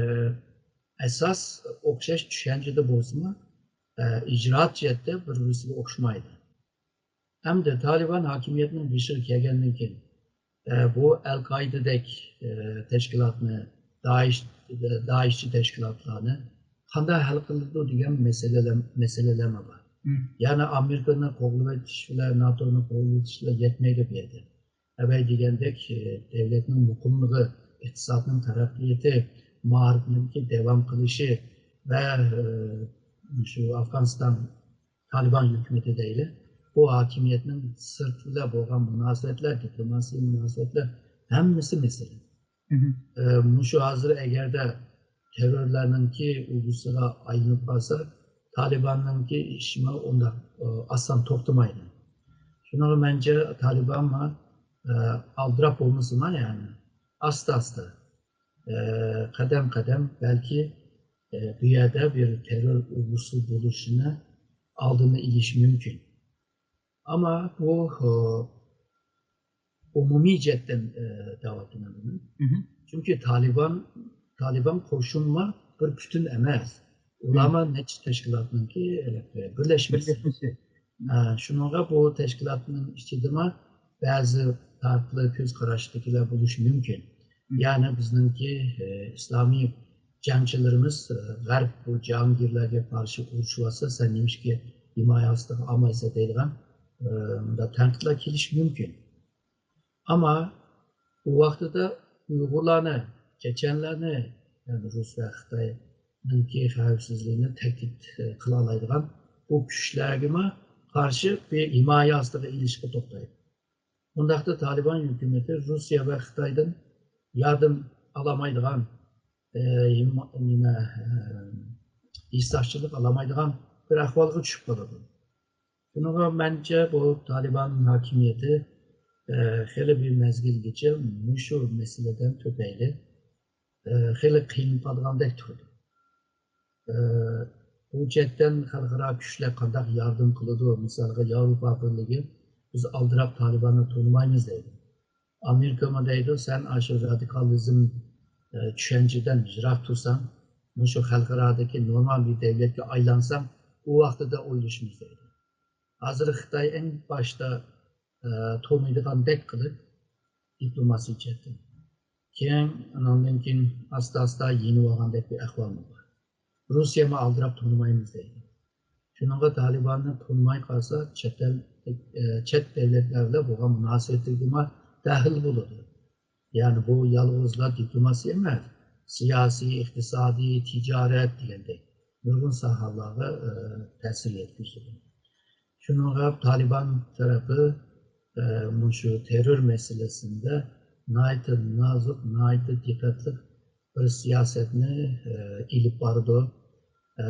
ئاساس ئوخشاش چۈشەنچىدە بولسىمۇ، ئە، ئىجرائات جەھەتتە بىر-بىرسىگە ئوخشىمايدۇ. ئەمدى تالىبان ھاكىمىيەتنىڭ بېشىغا كەلگەندىن كېيىن، ئە، بۇ ئەل قائىدىدەك ئە، تەشكىلاتنى، دائىش، دائىشچى تەشكىلاتلارنى قانداق ھەل قىلىدۇ دېگەن مەسىلىلەر، مەسىلىلەرمۇ بار. يەنى ئامېرىكىنى قوغلىۋېتىش بىلەن ناتونى قوغلىۋېتىش بىلەن يەتمەيدۇ بۇ يەردە. ئەۋەل دېگەندەك، ئە، دۆلەتنىڭ مۇقىملىقى، ئىقتىسادنىڭ تەرەققىياتى، مائارىپنىڭكى داۋام قىلىشى ۋە ئە، شۇ ئافغانىستان تالىبان ھۆكۈمىتى دەيلى، بۇ ھاكىمىيەتنىڭ سىرتى بىلەن بولغان مۇناسىۋەتلەر، دىپلوماسىيە مۇناسىۋەتلەر ھەممىسى مەسىلە. ئە، مۇشۇ ھازىر ئەگەردە تېررورلارنىڭكى ئۇۋىسىغا ئايلىنىپ قالسا، تالىباننىڭكى ئىشىمۇ ئۇنداق ئە، ئاسان توختىمايدۇ. شۇنىڭغا مەنچە تالىبانمۇ ئە، ئالدىراپ بولمىسىمۇ، يەنى ئاستا-ئاستا، ئە، قەدەم-قەدەم بەلكى ئە، بۇ يەردە بىر تېررور ئۇۋىسى بولۇشىنى ئالدىنى ئېلىش مۇمكىن. ئەمما بۇ ئە، ئومۇمىي جەھەتتىن ئە، دەۋاتىمەن بۇنى. چۈنكى تالىبان، تالىبان قوشۇنما بىر پۈتۈن ئەمەس. ئۇلارمۇ نەچچە تەشكىلاتنىڭكى ئە، بىرلەشمىسى. بىرلەشمىسى. ئە، شۇنىڭغا بۇ تەشكىلاتنىڭ ئىچىدىمۇ بەزى پەرقلىق كۆز قاراشتىكىلەر بولۇشى مۇمكىن. يەنى بىزنىڭكى ئە، ئىسلامىي جەڭچىلىرىمىز ئە، غەرب بۇ جاھانگىرلەرگە قارشى ئۇرۇشۇۋاتسا، سەن نېمىشقا ھىمايە ئاستىغا ئالمايسەن دەيدىغان ئە، مۇنداق تەنقىدلەر كېلىشى مۇمكىن. ئەمما ئۇ ۋاقتىدا ئۇيغۇرلارنى، چېچەنلەرنى، يەنى رۇس ۋە خىتاينىڭكى خەۋپسىزلىكىنى تەھدىت قىلالايدىغان بۇ كۈچلەرگىمۇ قارشى بىر ھىمايە ئاستىغا ئېلىشقا توختايدۇ. بۇنداقتا تالىبان ھۆكۈمىتى رۇسىيە ۋە خىتايدىن ياردەم ئالالمايدىغان، ئە، ھىم-، نېمە، ئە، ھېسداشچىلىق ئالالمايدىغان بىر ئەھۋالغا چۈشۈپ قالىدۇ. شۇنىڭغا مەنچە بۇ تالىبان ھاكىمىيىتى، ئە، خېلى بىر مەزگىلگىچە مۇشۇ مەسىلىدىن تۈپەيلى، ئە، خېلى قىينىلىپ قالغاندەك تۇرىدۇ. ئە، بۇ جەھەتتىن خەلقئارا كۈچلەر قانداق ياردەم قىلىدۇ؟ مىسالغا، ياۋروپا بىرلىكى، بىز ئالدىراپ تالىباننى تونۇمايمىز دەيدۇ. ئامېرىكىمۇ دەيدۇ، سەن ئاشۇ رادىكالىزم، ئە، چۈشەنچىدىن يىراق تۇرساڭ، مۇشۇ خەلقئارادىكى نورمال بىر دۆلەتكە ئايلانساڭ، ئۇ ۋاقتىدا ئويلىشىمىز دەيدۇ. ھازىر خىتاي ئەڭ باشتا ئە، تونۇيدىغاندەك قىلىپ دىپلوماسىيە جەھەتتىن. كېيىن، ئاناندىن كېيىن ئاستا-ئاستا يېنىۋالغاندەك بىر ئەھۋالمۇ بار. رۇسىيەمۇ ئالدىراپ تونۇمايمىز دەيدۇ. شۇنىڭغا تالىباننى تونۇماي قالسا، چەت ئەل، ئە، چەت دۆلەتلەر بىلەن بولغان مۇناسىۋىتىگىمۇ دەخلى بولىدۇ. يەنى بۇ يالغۇزلا دىپلوماسىيە ئەمەس، سىياسىي، ئىقتىسادىي، تىجارەت دېگەندەك نۇرغۇن ساھەلەرگە، ئە، تەسىر يەتكۈزىدۇ. شۇنىڭغا تالىبان تەرىپى، ئە، مۇشۇ تېررور مەسىلىسىندە ناھايىتى نازۇك، ناھايىتى دىققەتلىك بىر سىياسەتنى، ئە، ئېلىپ بارىدۇ. ئە،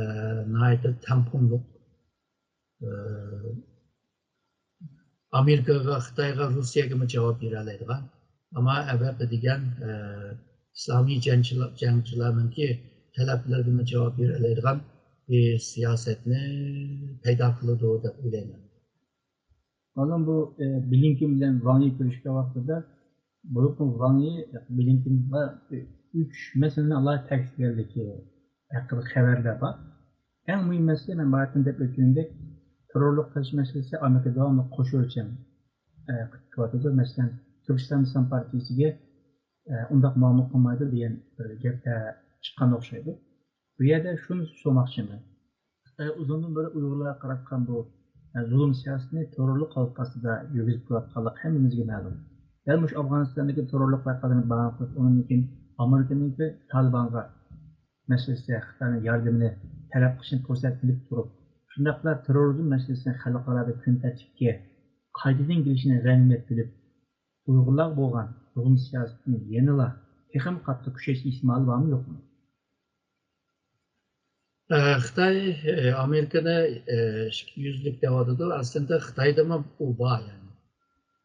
ناھايىتى تەڭپۇڭلۇق، ئە، ئامېرىكىغا، خىتايغا، رۇسىيەگىمۇ جاۋاب بېرەلەيدىغان، ئەمما ئەۋەتتە دېگەن، ئە، ئىسلامىي جەڭچىلار، جەڭچىلەرنىڭكى تەلەپلىرىگىمۇ جاۋاب بېرەلەيدىغان بىر سىياسەتنى پەيدا قىلىدۇ دەپ ئويلايمەن. مالۇم بۇ، ئە، بلىنكېن بىلەن ۋاڭ يى كۆرۈشكەن ۋاقتىدا، بولۇپمۇ ۋاڭ يى بلىنكېنغا ئۈچ مەسىلىنى ئالاھىدە تەكىتلىگەنلىكى ھەققىدە خەۋەرلەر بار. ئەڭ مۇھىم مەسىلە، مەن بايىقىدىن دەپ ئۆتكىنىمدەك، تېررورلۇققا قارشى مەسىلىسى ئامېرىكا داۋاملىق قوشۇلچان، ئە، قىلىۋاتىدۇ. مەسىلەن، تۈركىستان ئىسلام پارتىيىسىگە، ئە، ئۇنداق مۇئامىلە قىلمايدۇ دېگەن بىر گەپلەر چىققان ئوخشايدۇ. بۇ يەردە شۇنى سورىماقچىمەن. خىتاي ئۇزۇندىن بېرى ئۇيغۇرلارغا قاراتقان بۇ، ئە، زۇلۇم سىياسىتىنى تېررورلۇق قالپاسىدا يۈرگۈزۈپ كېلىۋاتقانلىقى ھەممىمىزگە مەلۇم. دەل مۇشۇ ئافغانىستاندىكى تېررورلۇق ۋەقەلىرىنى باھانە قىلىپ، ئۇنىڭدىن كېيىن ئامېرىكىنىڭكى تالىبانغا مەسىلىسىدە خىتاينىڭ ياردىمىنى تەلەپ قىلىشىنى پۇرسەت بىلىپ تۇرۇپ، شۇنداقلا تېررورىزم مەسىلىسىنى خەلقئارادا كۈن تەرتىپكە قايتىدىن كېلىشىنى غەنىيمەت بىلىپ، ئۇيغۇرلارغا بولغان زۇلۇم سىياسىتىنى يەنىلا تېخىمۇ قاتتىق كۈچەيتىش ئېھتىمالى بارمۇ، يوقمۇ؟ ئە، خىتاي، ئە، ئامېرىكىنى، ئە، ئىككى يۈزلۈك دەۋاتىدۇ. ئەسلىدە خىتايدىمۇ ئۇ بار، يەنى.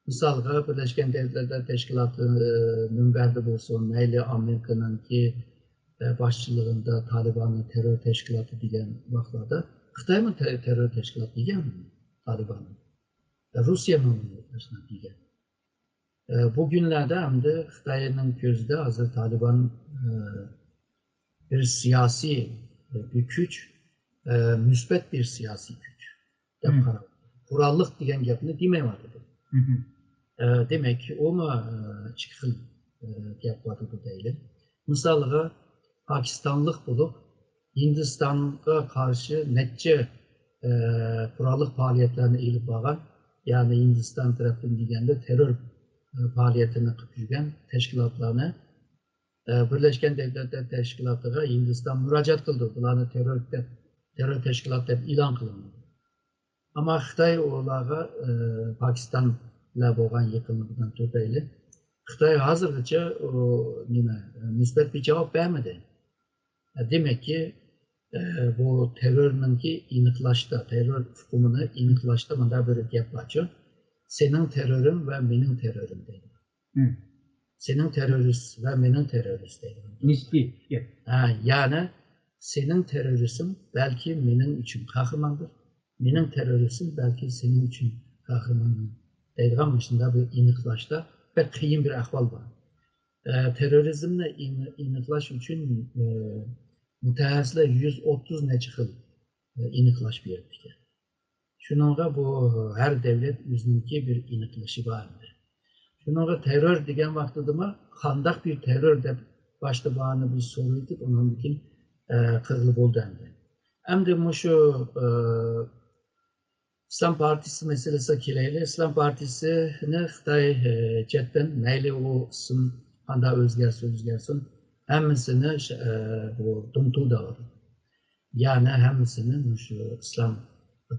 مىسالغا، بىرلەشكەن دۆلەتلەر تەشكىلاتى، ئە، مۇنبەردە بولسۇن، مەيلى ئامېرىكىنىڭكى، ئە، باشچىلىقىدا تالىباننى تېررور تەشكىلاتى دېگەن ۋاقىتلاردا خىتايمۇ تە-، تېررور تەشكىلات دېگەن تالىباننى. روسىيەمۇ ئاشۇنداق دېگەن. ئە، بۇ كۈنلەردە ئەمدى خىتاينىڭ كۆزىدە ھازىر تالىبان، ئە، بىر سىياسىي، ئە، بىر كۈچ، ئە، مۇسبەت بىر سىياسىي كۈچ دەپ قاراپ، قوراللىق دېگەن گەپنى دېمەيۋاتىدۇ. ئە، دېمەك، ئۇمۇ، ئە، ئىككى خىل، ئە، گەپ بارىدۇ دەيلى. مىسالغا، پاكىستانلىق بولۇپ، ھىندىستانغا قارشى نەچچە، ئە، قوراللىق پائالىيەتلەرنى ئېلىپ بارغان، يەنى ھىندىستان تەرەپتىن دېگەندە تېررور، ئە، پائالىيىتىنى قىلىپ يۈرگەن تەشكىلاتلارنى، ئە، بىرلەشكەن دۆلەتلەر تەشكىلاتىغا ھىندىستان مۇراجىئەت قىلدى، بۇلارنى تېررور دەپ، تېررور تەشكىلات دەپ ئېلان قىلىڭ. ئەمما خىتاي ئۇلارغا، ئە، پاكىستان بىلەن بولغان يېقىنلىقىدىن تۈپەيلى، خىتاي ھازىرغىچە ئۇ نېمە، مۇسبەت بىر جاۋاب بەرمىدى. دېمەككى، ئە، بۇ تېررورنىڭكى ئېنىقلاشتا، تېررور ئۇقۇمىنى ئېنىقلاشتا مۇنداق بىر گەپ بارچۇ، سېنىڭ تېررورىڭ ۋە مېنىڭ تېررورىم دەيدۇ. سېنىڭ تېررورىست ۋە مېنىڭ تېررورىست دەيدۇ. نىسپىي گەپ. ھە، يەنى سېنىڭ تېررورىستىڭ بەلكى مېنىڭ ئۈچۈن قەھرىماندۇر، مېنىڭ تېررورىستىم بەلكى سېنىڭ ئۈچۈن قەھرىماندۇر دەيدىغان مۇشۇنداق بىر ئېنىقلاشتا بەك قىيىن بىر ئەھۋال بار. ئە، تېررورىزمنى ئېنىقلاش ئۈچۈن، ئە، مۇتەخەسسىسلەر يۈز ئوتتۇز نەچچە خىل، ئە، ئېنىقلاش بېرىپتىكەن. شۇنىڭغا بۇ ھەر دەۋلەت ئۆزىنىڭكى بىر ئېنىقلىشى بار ئەمدى. شۇنىڭغا تېررور دېگەن ۋاقتىدىمۇ قانداق بىر تېررور دەپ باشتا بارنى بىز سورىۋېتىپ، ئۇنىڭدىن كېيىن، ئە، قىلغىلى بولدى ئەمدى. ئەمدى مۇشۇ، ئە، ئىسلام پارتىيىسى مەسىلىسىگە كېلەيلى. ئىسلام پارتىيىسىنى خىتاي، ئە، چەتتىن مەيلى ئۇ ئىسىم قانداق ئۆزگەرسە ئۆزگەرسۇن، ھەممىسىنى ش-، ئە، بۇ دۇڭتۇ دەۋاتىدۇ. يەنى ھەممىسىنى مۇشۇ ئىسلام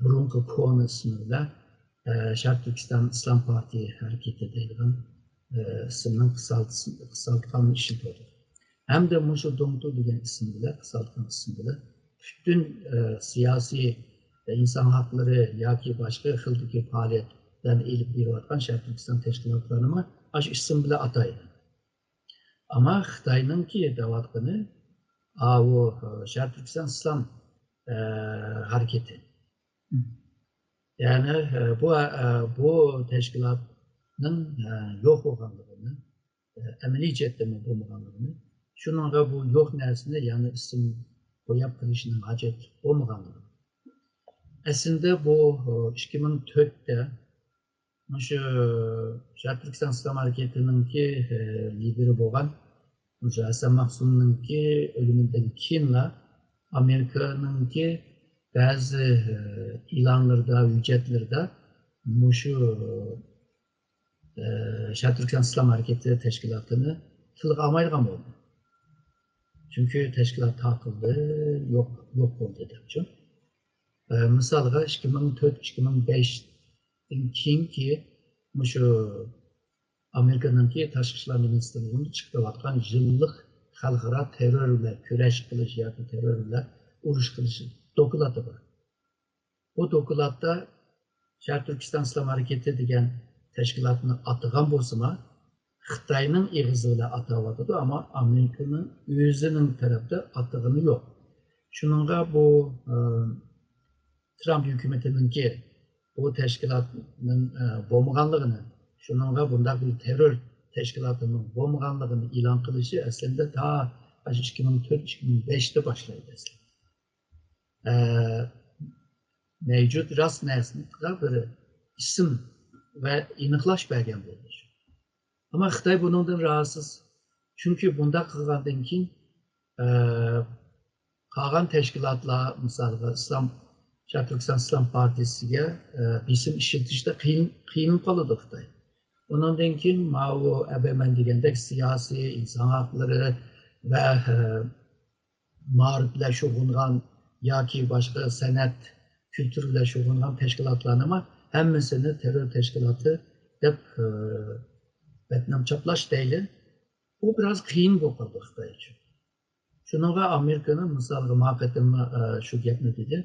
بۇرۇنقى كونا ئىسمى بىلەن، ئە، شەرقىي تۈركىستان ئىسلام پارتىيە ھەرىكىتى دەيدىغان، ئە، ئىسىمنىڭ قىسالتىسى-، قىسالتقاننى ئىشلىتىۋاتىدۇ. ھەمدە مۇشۇ دۇڭتۇ دېگەن ئىسىم بىلەن، قىسالتقان ئىسىم بىلەن پۈتۈن، ئە، سىياسىي، ئە، ئىنسان ھەقلىرى ياكى باشقا خىلدىكى پائالىيەتلەرنى ئېلىپ بېرىۋاتقان شەرقىي تۈركىستان تەشكىلاتلىرىنىمۇ ئاشۇ ئىسىم بىلەن ئاتايدۇ. ئەمما خىتاينىڭكى دەۋاتقىنى، ئاۋۇ، ئە، شەرقىي تۈركىستان ئىسلام، ئە، ھەرىكىتى. يەنى، ئە، بۇ، ئە، بۇ تەشكىلاتنىڭ، ئە، يوق بولغانلىقىنى، ئە، ئەمەلىي جەھەتتىمۇ بولمىغانلىقىنى، شۇنىڭغا بۇ يوق نەرسىنى يەنە ئىسىم قويۇپ قىلىشنىڭ ھاجەتلىك بولمىغانلىقىنى. ئەسلىدە بۇ، ئە، ئىككى مىڭ تۆتتە مۇشۇ شەرقىي تۈركىستان ئىسلام ھەرىكىتىنىڭكى، ئە، لىدېرى بولغان مۇشۇ ھەسەن مەخسۇمنىڭكى ئۆلۈمىدىن كېيىنلا ئامېرىكىنىڭكى بەزى، ئە، ئېلانلىرىدا، ھۆججەتلىرىدە مۇشۇ، ئە، شەرقىي تۈركىستان ئىسلام ھەرىكىتى تەشكىلاتىنى تىلغا ئالمايدىغان بولدى. چۈنكى تەشكىلات تاقىلدى، يوق، يوق بولدى دەپچۇ. ئە، مىسالغا، ئىككى مىڭ تۆت، ئىككى مىڭ بەشتىن كېيىنكى مۇشۇ ئامېرىكىنىڭكى تاشقى ئىشلار مىنىستىرلىكىدىن چىقىۋاتقان يىللىق خەلقئارا تېررور بىلەن كۈرەش قىلىش ياكى تېررور بىلەن ئۇرۇش قىلىش دوكلاتى بار. بۇ دوكلاتتا شەرقىي تۈركىستان ئىسلام ھەرىكىتى دېگەن تەشكىلاتنى ئاتىغان بولسىمۇ، خىتاينىڭ ئېغىزى بىلەن ئاتاۋاتىدۇ، ئەمما ئامېرىكىنىڭ ئۆزىنىڭ تەرەپتە ئاتىغىنى يوق. شۇنىڭغا بۇ، ئە، ترامپ ھۆكۈمىتىنىڭكى بۇ تەشكىلاتنىڭ، ئە، بولمىغانلىقىنى، شۇنىڭغا بۇنداق بىر تېررور تەشكىلاتىنىڭ بولمىغانلىقىنى ئېلان قىلىشى ئەسلىدە تا ئىككى مىڭ تۆت، ئىككى مىڭ بەشتە باشلايدۇ ئەسلىدە. ئە، مەۋجۇت راست نەرسىگە بىر ئىسىم ۋە ئېنىقلاش بەرگەن بولدى. ئەمما خىتاي بۇنىڭدىن راھەتسىز. چۈنكى بۇنداق قىلغاندىن كېيىن، ئە، قالغان تەشكىلاتلار، مىسالغا، ئىسلام، شەرقىي تۈركىستان ئىسلام پارتىيىسىگە، ئە، بېسىم ئىشلىتىشتە قىيىن، قىينىلىپ قالىدۇ خىتاي. ئۇنىڭدىن كېيىن ماۋۇ ئەبەمەن دېگەندەك سىياسىي، ئىنسان ھەقلىرى ۋە، ئە، مائارىپ بىلەن شۇغۇللانغان ياكى باشقا سەنئەت، كۈلتۈر بىلەن شۇغۇللانغان تەشكىلاتلارنىمۇ ھەممىسىنى تېررور تەشكىلاتى دەپ، ئە، بەتنام چاپلاش دەيلى. ئۇ بىراز قىيىن بولۇپ قالدى خىتاي ئۈچۈن. شۇنىڭغا ئامېرىكىنىڭ مىسالغا ما قېتىم شۇ گەپنى دېدى.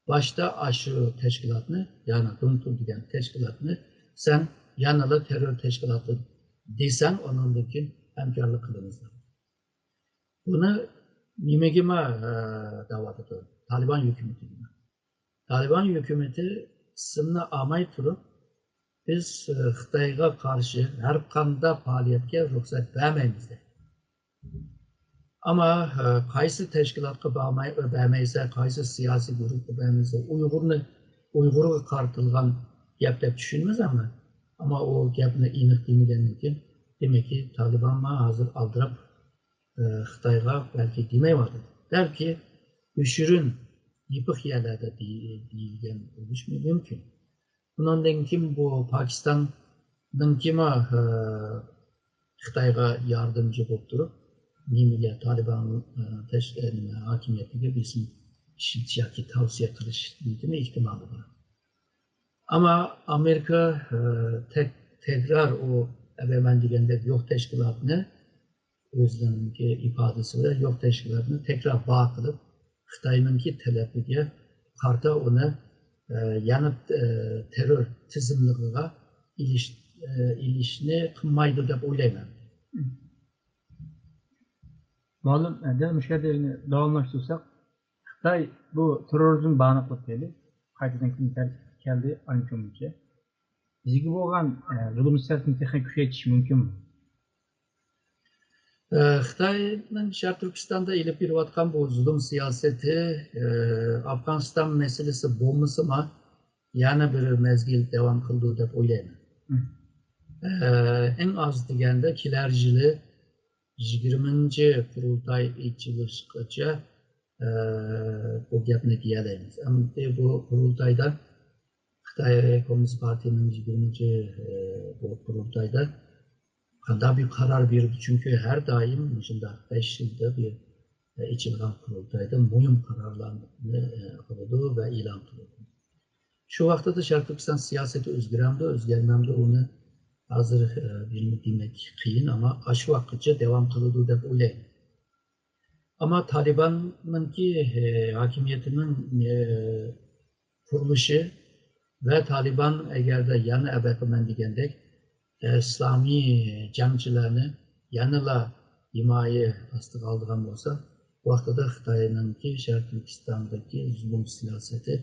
باشتا ئاشۇ تەشكىلاتنى، يەنى گۇڭتۇ دېگەن تەشكىلاتنى سەن يەنىلا تېررور تەشكىلاتى دېسەڭ، ئۇنىڭدىن كېيىن ھەمكارلىق قىلىمىز. بۇنى نېمىگىما دەۋاتىدۇ؟ تالىبان ھۆكۈمىتىگىمۇ. تالىبان ھۆكۈمىتى ئىسىمنى ئالماي تۇرۇپ، بىز خىتايغا قارشى ھەر قانداق پائالىيەتكە رۇخسەت بەرمەيمىز دەيدۇ. ئەمما قايسى تەشكىلاتقا بەرمەيسە، قايسى سىياسىي گۇرۇپقا بەرمەيسە، ئۇيغۇرنى ئۇيغۇرغا قارىتىلغان گەپ دەپ چۈشىنىمىز. ئەمما ئەمما ئۇ گەپنى ئېنىق دېمىگەندىن كېيىن، دېمەككى تالىبانمۇ ھازىر ئالدىراپ خىتايغا بەلكى دېمەيۋاتىدۇ. بەلكى يوشۇرۇن، يېپىق يەرلەردە دېيىلگەن بولۇشى مۇمكىن. بۇنىڭدىن كېيىن بۇ پاكىستاننىڭكىمۇ خىتايغا ياردەمچى بولۇپ تۇرۇپ، نېمىگە، تالىبان ھاكىمىيىتىگە بېسىم ئىشلىتىش ياكى تەۋسىيە قىلىش نىيىتىمۇ ئېھتىمالى بار. ئەمما ئامېرىكا تەك-، تەكرار ئۇ ئەبەمەن دېگەندەك يوق تەشكىلاتنى، ئۆزلىرىنىڭكى ئىپادىسى بىلەن يوق تەشكىلاتنى تەكرار بار قىلىپ، خىتاينىڭكى تەلىپىگە قارىتا ئۇنى يەنە تېررور تىزىملىقىغا ئېلىش، ئېلىشنى قىلمايدۇ دەپ ئويلايمەن. مۇئەللىم، دەل مۇشۇ يەردە داۋاملاشتۇرساق، خىتاي بۇ تېررورىزم باھانە قىلىپ كەلدى، قايتىدىن كېيىن تەركىبكە كەلدى ئاينى كۆڭلىچە. بىزگە بولغان زۇلۇم سىياسىتىنى تېخى كۈچەيتىش مۇمكىنمۇ؟ خىتاينىڭ شەرقىي تۈركىستاندا ئېلىپ بېرىۋاتقان بۇ زۇلۇم سىياسىتى ئافغانىستان مەسىلىسى بولمىسىمۇ يەنە بىر مەزگىل داۋام قىلىدۇ دەپ ئويلايمەن. ئەڭ ئاز دېگەندە كېلەر يىلى يىگىرمىنچى قۇرۇلتاي ئېچىلىشقىچە بۇ گەپنى دېيەلەيمىز. ئەمدى بۇ قۇرۇلتايدا خىتاي كوممۇنىست پارتىيىنىڭ يىگىرمىنچى بۇ قۇرۇلتايدا قانداق بىر قارار بېرىدۇ؟ چۈنكى ھەر دائىم مۇشۇنداق بەش يىلدا بىر ئېچىلغان قۇرۇلتايدا مۇھىم قارارلارنى ئالىدۇ ۋە ئېلان قىلىدۇ. شۇ ۋاقتىدا شەرقىي تۈركىستان سىياسىتى ئۆزگىرەمدۇ، ئۆزگەرمەمدۇ، ئۇنى ھازىر بىلمە دېمەك قىيىن، ئەمما ئاشۇ ۋاقىتقىچە داۋام قىلىدۇ دەپ ئويلايمەن. ئەمما تالىباننىڭكى ھاكىمىيىتىنىڭ قۇرۇلۇشى ۋە تالىبان ئەگەردە يەنە ئەبەقىمەن دېگەندەك ئىسلامىي جەڭچىلەرنى يەنىلا ھىمايە ئاستىغا ئالىدىغان بولسا، ۋاقتىدا خىتاينىڭكى شەرقىي تۈركىستاندىكى زۇلۇم سىياسىتى،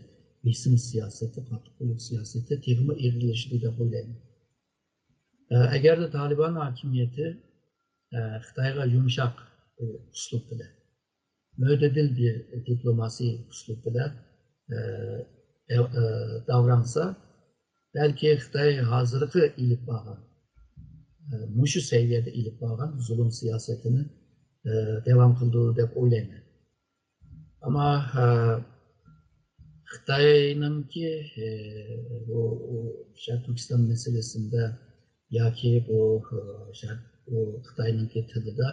بېسىم سىياسىتى، قاتتىق قوللۇق سىياسىتى تېخىمۇ ئېغىرلىشىدۇ دەپ ئويلايمەن. ئەگەردە تالىبان ھاكىمىيىتى خىتايغا يۇمشاق ئۇسلۇب بىلەن، مۆتىدىل بىر دىپلوماسىي ئۇسلۇب بىلەن داۋرانسا، بەلكى خىتاي ھازىرقى ئېلىپ بارغان، مۇشۇ سەۋىيەدە ئېلىپ بارغان زۇلۇم سىياسىتىنى داۋام قىلىدۇ دەپ ئويلايمەن. ئەمما خىتاينىڭكى بۇ شەرقىي تۈركىستان مەسىلىسىندە ياكى بۇ شەرق، بۇ خىتاينىڭكى تىلىدا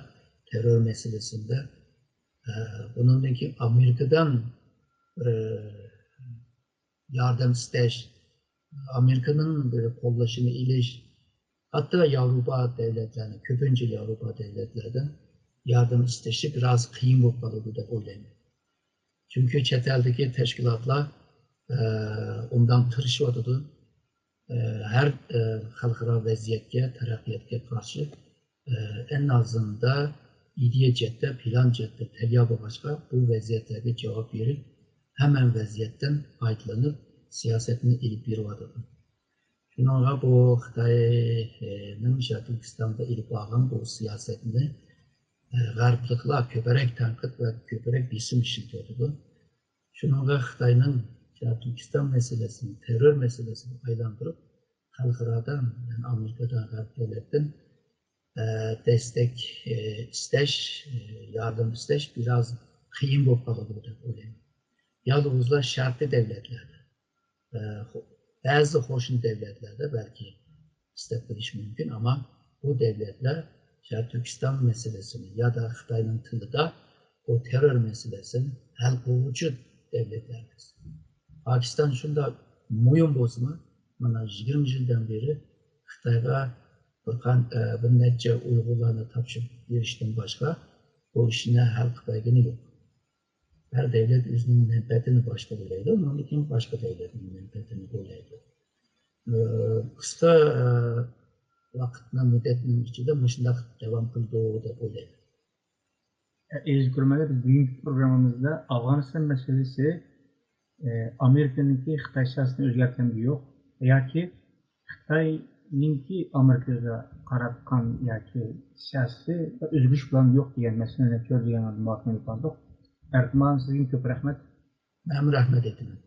تېررور مەسىلىسىندە بۇنىڭدىن كېيىن ئامېرىكىدىن بىر ياردەم ئىستەش، ئامېرىكىنىڭ بىر قوللىشىنى ئېلىش، ھەتتا ياۋروپا دۆلەتلەرنى، كۆپىنچە ياۋروپا دۆلەتلەردىن ياردەم ئىستىشى بىراز قىيىن بولۇپ قالىدۇ دەپ ئويلايمەن. چۈنكى چەت ئەلدىكى تەشكىلاتلار ئوبدان تىرىشىۋاتىدۇ. ھەر خەلقئارا ۋەزىيەتكە، تەرەققىياتقا قارشى ئەنئازىندا ئىدىيە جەھەتتە، پىلان جەھەتتە تەييار بولغاچقا، بۇ ۋەزىيەتلەرگە جاۋاب بېرىپ، ھەممە ۋەزىيەتتىن پايدىلىنىپ سىياسەتنى ئېلىپ بېرىۋاتىدۇ. شۇنىڭغا بۇ خىتاينىڭ شەرقىي تۈركىستاندا ئېلىپ بارغان بۇ سىياسەتنى غەربلىكلەر كۆپرەك تەنقىد ۋە كۆپرەك بېسىم ئىشلىتىۋاتىدۇ. شۇنىڭغا خىتاينىڭ شەرقىي تۈركىستان مەسىلىسىنى تېررور مەسىلىسىگە ئايلاندۇرۇپ، خەلقئارادىن، يەنى ئامېرىكادىن، غەرب دۆلەتتىن دەستەك ئىستەش، ياردەم ئىستەش بىراز قىيىن بولۇپ قالىدۇ دەپ ئويلايمەن. يالغۇزلا شەرقىي دۆلەتلەردە، بەزى قوشنا دۆلەتلەردە بەلكى ئىستەپ بېرىشى مۇمكىن، ئەمما بۇ دۆلەتلەر شەرقىي تۈركىستان مەسىلىسىنى يادا خىتاينىڭ تىلىدا بۇ تېررور مەسىلىسىنى ھەل قىلغۇچى دۆلەتلەر ئەمەس. پاكىستان شۇنداق مۇھىم بولسىمۇ، مانا يىگىرمە يىلدىن بېرى خىتايغا بىر قان-، بىر نەچچە ئۇيغۇرلارنى تاپشۇرۇپ بېرىشتىن باشقا، بۇ ئىشنى ھەل قىلىپ بەرگىنى يوق. ھەر دۆلەت ئۆزىنىڭ مەنپەئەتىنى باشتا ئويلايدۇ، ئۇنىڭدىن كېيىن باشقا دۆلەتنىڭ مەنپەئەتىنى ئويلايدۇ. ئى، قىسقا، ئى، ۋاقىتنىڭ، مۇددەتنىڭ ئىچىدە مۇشۇنداق داۋام قىلىدۇ دەپ ئويلايمەن. ئەزىز كۆرۈرمەنلەر، بىز بۈگۈنكى پروگراممىمىزدا ئافغانىستان مەسىلىسى، ئى، ئامېرىكىنىڭكى خىتاي سىياسىتىنى ئۆزگەرتكەندە يوق ياكى خىتاينىڭكى ئامېرىكىغا قاراتقان ياكى سىياسىي ئۆزگىرىش پىلانى يوق دېگەن مەسىلىنى كۆرىدىغان مۇھاكىمە ئېلىپ باردۇق. ئەركىن مۇئەللىم، سىزگە كۆپ رەھمەت. مەنمۇ رەھمەت ئېيتىمەن.